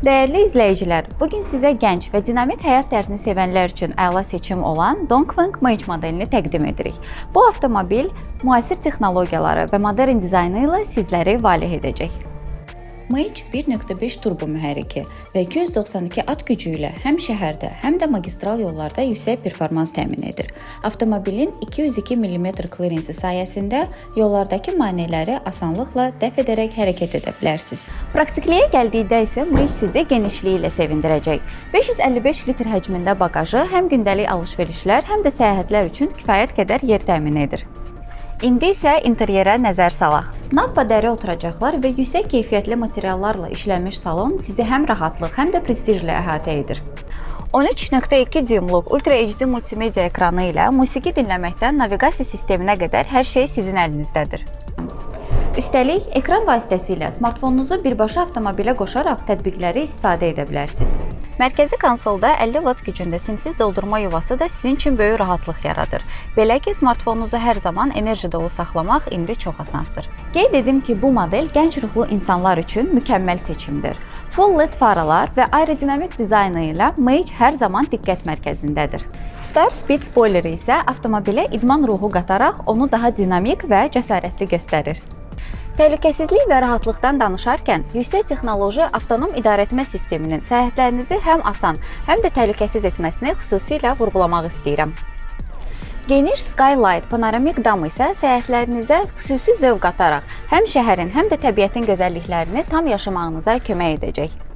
Dəyərli izləyicilər, bu gün sizə gənc və dinamik həyat tərzini sevənlər üçün əla seçim olan Dongfeng Mage modelini təqdim edirik. Bu avtomobil müasir texnologiyaları və modern dizaynı ilə sizləri valeh edəcək. Mage 1.5 turbo mühərriki və 292 at gücü ilə həm şəhərdə, həm də magistral yollarda yüksək performans təmin edir. Avtomobilin 202 mm klirensi sayəsində yollardakı maneələri asanlıqla dəf edərək hərəkət edə bilərsiniz. Praktikliyə gəldikdə isə Mage sizi genişliyi ilə sevindirəcək. 555 litr həcmində baqajı həm gündəlik alış-verişlər, həm də səyahətlər üçün kifayət qədər yer təmin edir. İndi isə interyerə nəzər salaq. Nappa dəri oturacaqlar və yüksək keyfiyyətli materiallarla işlənmiş salon sizi həm rahatlıq, həm də prestijlə əhatə edir. 13.2 düymlük Ultra HD multimedia ekranı ilə musiqi dinləməkdən naviqasiya sisteminə qədər hər şey sizin əlinizdədir. Üstəlik, ekran vasitəsilə smartfonunuzu birbaşa avtomobilə qoşaraq tətbiqləri istifadə edə bilərsiniz. Mərkəzi konsolda 50 Watt gücündə simsiz doldurma yuvası da sizin üçün böyük rahatlıq yaradır. Belə ki, smartfonunuzu hər zaman enerji dolu saxlamaq indi çox asandır. Qeyd edim ki, bu model gənc ruhlu insanlar üçün mükəmməl seçimdir. Full LED faralar və aerodinamik dizaynı ilə Mage hər zaman diqqət mərkəzindədir. Star Speed spoileri isə avtomobilə idman ruhu qataraq onu daha dinamik və cəsarətli göstərir. Təhlükəsizlik və rahatlıqdan danışarkən, yüksək texnoloji avtonom idarəetmə sisteminin səyahətlərinizi həm asan, həm də təhlükəsiz etməsini xüsusilə vurğulamaq istəyirəm. Geniş skylight panoramik dam isə səyahətlərinizə xüsusi zövq qataraq həm şəhərin, həm də təbiətin gözəlliklərini tam yaşamağınıza kömək edəcək.